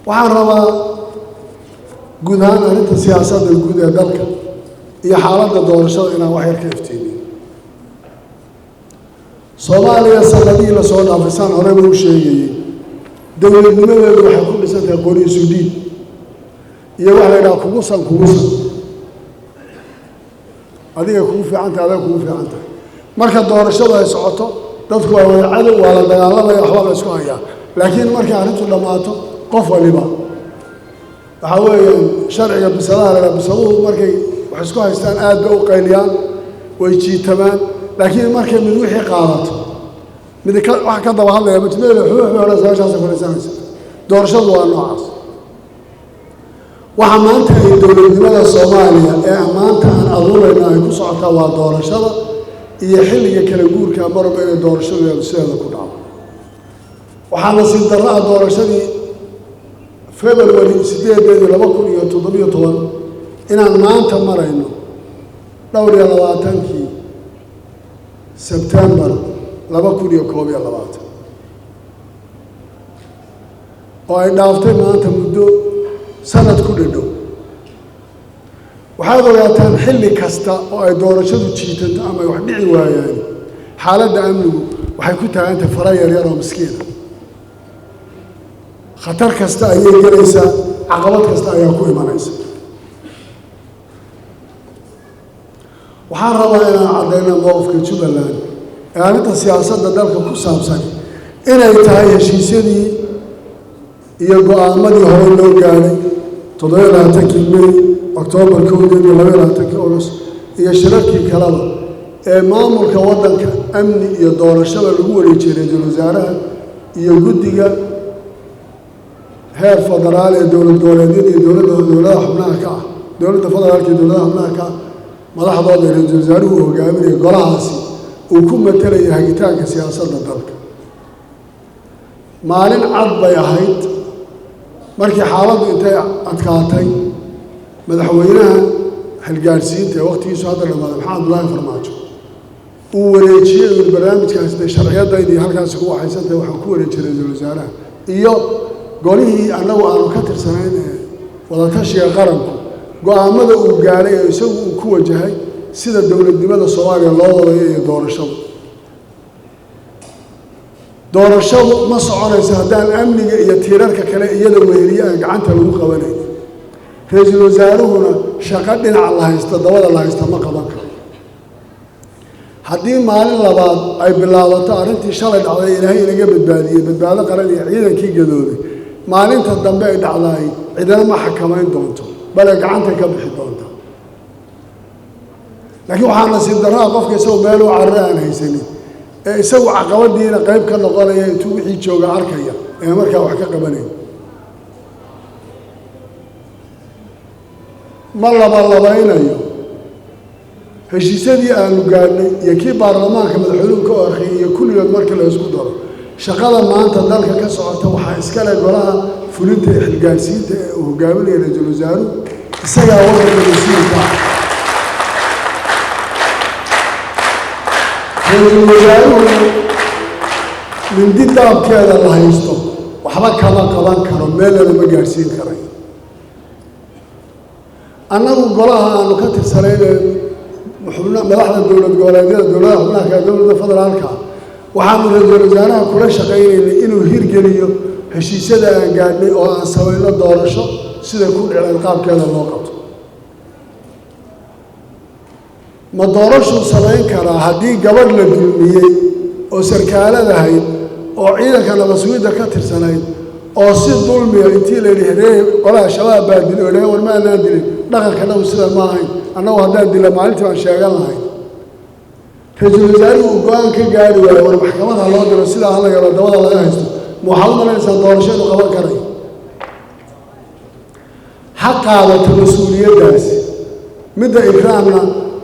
Waxaan rabaa guud ahaan arrinta siyaasadda guud ee dalka iyo xaaladda doorashada inaan wax yar ka iftiimiyo. Soomaaliya sanadihii lasoo dhaafay, saan horeyba u sheegayey, dowladnimadeedu waxay ku dhisan tahay qori isu dhiib iyo waxa la yidhaha kugusan kugusan, adiga kugu fiican tahay, adiga kugu fiican tahay. Marka doorashadu ay socoto, dadku waa wada cadow, waa la dagaalamaya, waxbaa la isku hayaa. Laakiin markay arrintu dhammaato, qof waliba waxaa weeyaan sharciga bisadaha la yidhaha. Bisaduhu markay wax isku haystaan aad bay u qayliyaan, way jiitamaan, laakiin markay mid wixii qaadato, mid ka wax ka daba hadlaya majmeel xuux bay odhanaysa, meeshaasay fadhiisanaysa. Doorashadu waa noocaas. Waxa maanta ay dowladnimada Soomaaliya ee maanta aan abuurayno ay ku socotaa waa doorashada iyo xilliga kala guurka marwalba inay doorashadeedu sideeda ku dhacdo. Waxaa nasiib darro ah doorashadii February 8-deedii 2017 inaan maanta marayno 24-kii Sebtembar 2021, oo ay dhaaftay maanta muddo sanad ku dhadhow. Waxaad ogaataan, xilli kasta oo ay doorashadu jiitanto ama ay wax dhici waayaan, xaaladda amnigu waxay ku taagantahay fara yaryar oo miskiina. Khatar kasta ayay gelaysaa, caqabad kasta ayaa ku imanaysa. Waxaan rabaa inaan caddayno mowqifka Jubbaland ee arrinta siyaasadda dalka ku saabsan inay tahay heshiisyadii iyo go-aamadii horey loo gaadhay 27-kii May, Oktoobar 1-deed iyo 22-kii August iyo shirarkii kaleba ee maamulka waddanka, amni iyo doorashada lagu wareejiyey ra-iisul wasaaraha iyo guddiga heer federaal ee dowlad goboleedyada iyo dowladda, dowladaha xubnaha ka ah, dowladda federaalka iyo dowladaha xubnaha ka ah madaxdooda ee ra-iisul wasaaruhu uu hogaaminaya golahaasi uu ku matalaya hagitaanka siyaasadda dalka. Maalin cad bay ahayd markii xaaladdu intay adkaatay, madaxweynaha xilgaadhsiinta ee waqtigiisu hadda dhamaaday, Maxamed Abdullaahi Farmaajo, uu wareejiyey, uu yihi barnaamijkaasi dee sharciyadaydii halkaasi ku waxaysantahay, waxaan ku wareejiyey ra-iisul wasaaraha iyo golihii annagu aanu ka tirsanayn ee wadatashiga qaranku go-aamada uu gaadhay ee isagu uu ku wajahay sida dowladnimada Soomaaliya loo wadayo iyo doorashadu. Doorashadu ma soconayso haddaan amniga iyo tiirarka kale iyada weheliye aan gacanta lagu qabanayn. Ra-iisul wasaaruhuna shaqo dhinaca la haysto, dabada la haysta, ma qaban karo. Haddii maalin labaad ay bilaabato arrintii shalay dhacday, Ilaahay inaga badbaadiyey, Badbaado Qaran iyo ciidankii gadooday, maalinta dambe ay dhacdaay cidina ma xakamayn doonto, bale gacantay ka bixi doonta. Laakiin waxaa nasiib darraa qofka isagu meel u carare aan haysanin ee isagu caqabadiina qayb ka noqonaya, intuu wixii jooga arkaya ee markaa wax ka qabanaya. Ma labalabaynayo heshiisyadii aanu gaadhnay iyo kii baarlamaanka madaxweynuhu ka orkayay iyo kulligood markii la isku daro. Shaqada maanta dalka ka socota waxaa iskale golaha fulinta ee xilgaadhsiinta ee uu hogaaminaya ra-iisul wasaaruhu, isagaa waddanka mas-uulka ah. Ra-iisul wasaaruhu mindi daabkeeda la haysto waxba kama qaban karo, meelna ma gaadhsiin karayo. Annagu golaha aanu ka tirsanayn ee xubna madaxda dowlad goboleedyada, dowladaha xubnaha kale, dowladda federaalka, waxaanu ra-iisul wasaaraha kula shaqaynaynay inuu hirgeliyo heshiisyada aan gaadhnay oo aan samayno doorasho sida ku dhicleen qaabkeeda loo qabto. Ma doorashuu samayn karaa haddii gabadh la dulmiyey oo sarkaaladahayd oo ciidanka nabad sugidda ka tirsanayd oo si dulmiya intii la yidhi ree qolaha Shabaab baa dilay oo dhahe war ma anaan dilin, dhaqankanagu sida ma ahayn, annagu haddaan dila maalintii baan sheegan lahayn, ra-iisul wasaaruhu uu go-aan ka gaari waayo war maxkamad ha loo diro, sidaa hala yaro, dabada laga haysto, ma waxaad u malaynaysaa doorasho inuu qaban karayo? Ha qaadato mas-uuliyaddaasi. Midda Ikraamna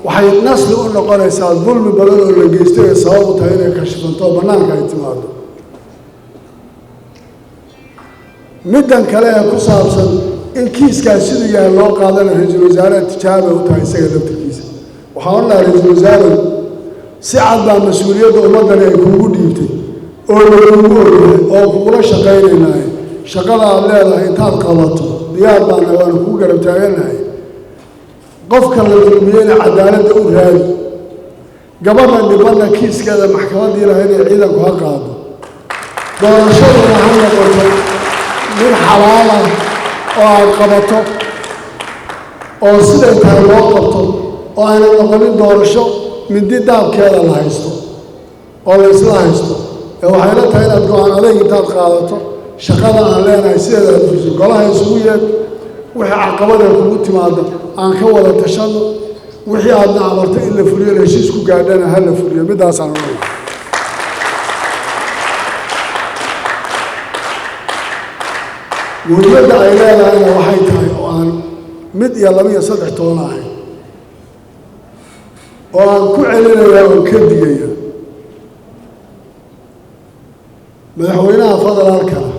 waxay nasli u noqonaysaa dulmi badan oo la geystay ee sabab u tahay inay kashifanto oo bannaanka ay timaado. Middan kale ee ku saabsan in kiiskaas siduu yahay loo qaadana, ra-iisul wasaaraha tijaabay u tahay isaga laftirkiisa. Waxaan odhan lahaa, ra-iisul wasaarow, si cad baa mas-uuliyadda ummaddani ay kuugu dhiibtay oo lagugu ogyahay oo kugula shaqaynaynaaye, Shaqada aad leedahay intaad qabato diyaar baana, waanu kuu garab taagannahay. Qofka la dulmiyeyna cadaaladda u raadi, gabadha dhibanna kiiskeeda maxkamaddii lahayd ee ciidanku ha qaado, doorashaduna ha noqoto mid xalaal ah oo aad qabato oo siday tahay loo qabto, oo aanay noqonin doorasho mindi daabkeeda la haysto oo la isla haysto. Ee waxay la tahay inaad go-aan adayg intaad qaadato shaqada aan leenahay sideeda aad fuliso, golaha isugu yeed, wixii caqabadee kugu timaado aan ka wada tashano, wixii aadna amarto in la fuliyo la heshiis ku gaadhana ha la fuliyo. Middaasaan odhanaya. Muhiimadda ay leedahayna waxay tahay oo aan mid iyo laba iyo saddex toona ahayn oo aan ku celinayaa oon ka digaya madaxweynaha federaalkana,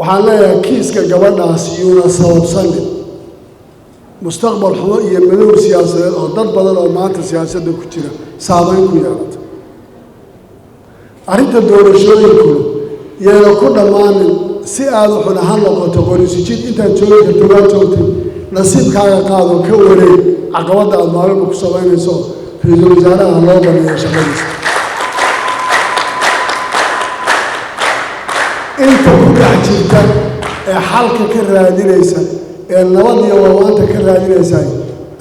waxaan leeyahay kiiska gabadhaas yuuna sababsanin mustaqbal xumo iyo madow siyaasadeed oo dad badan oo maanta siyaasadda ku jira saameyn ku yeelata. Arrinta doorashooyinkuna yayna ku dhammaanin si aada u xun ha noqoto qorisijid. Intaad joogi karta waa joogtay, nasiibkaaga qaado, ka wareeg caqabadda aada maalinba ku samaynayso. Ra-iisul wasaaraha loo baneeyo shaqadiisa. Inta ku dhex jirta ee xalka ka raadinaysa ee nabad iyo wawaanta ka raadinaysaa,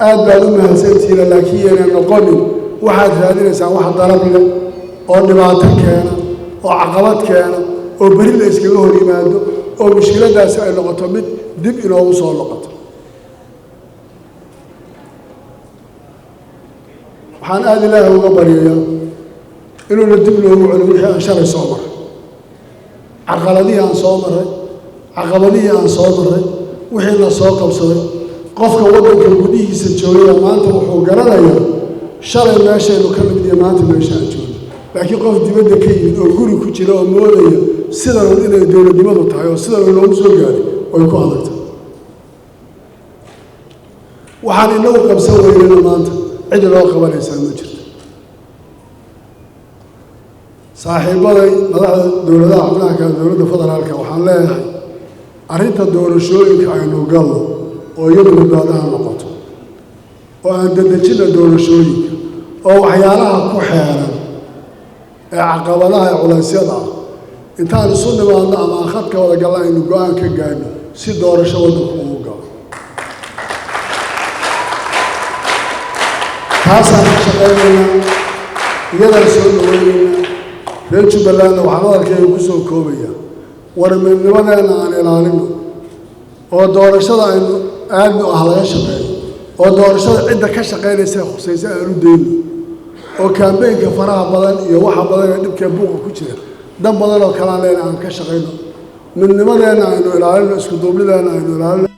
aad baad u mahadsantihiina, laakiin yayna noqonin waxaad raadinaysaan wax darab leh oo dhibaato keena oo caqabad keena oo beri la iskaga hor yimaado oo mushkiladdaasi ay noqoto mid dib inoogu soo noqoto. Waxaan aada Ilaahay uga baryayaa inuuna dib loogu celin wixii aan shalay soo maray, carqaladihii aan soo maray, caqabadihii aan soo maray, wixii la soo qabsaday. Qofka waddanka gudihiisa joogaya maanta wuxuu garanayaa shalay meeshaynu ka nimid iyo maanta meesha aan joogno, laakiin qof dibadda ka yimid oo guri ku jira oo moodaya sidan inay dowladnimadu tahay oo sidan loogu soo gaaray way ku adagtay. Waxaan inagu qabsan weynana maanta cid loo qabanaysaa ma jirto. Saaxiibaday madaxda dowladaha xubnaha kale dowladda federaalka, waxaan leeyahay arrinta doorashooyinka aynu galno oo iyadu badbaadaha noqoto, oo aan dedejina doorashooyinka, oo waxyaalaha ku xeeran ee caqabadaha ee culaysyada ah intaan isu nimaadno ama aan khadka wada galna aynu go-aan ka gaadhno si doorasho waddanku ugu galo. Taasaan ka shaqaynaynaa, iyadaan soo dhaweynaynaa. Reer Jubbalandna waxaan hadalkayga ku soo koobayaa, war midnimadeenna aan ilaalino oo doorashada aynu aadno ah laga shaqeeyo, oo doorashada cidda ka shaqaynaysa khusaysa aan u dayno, oo kaambeynka faraha badan iyo waxa badan ee dhibkee buuqa ku jira dan badan oo kalaan leena aan ka shaqayno. Midnimadeenna aynu ilaalino, isku duubnideenna aynu ilaalino.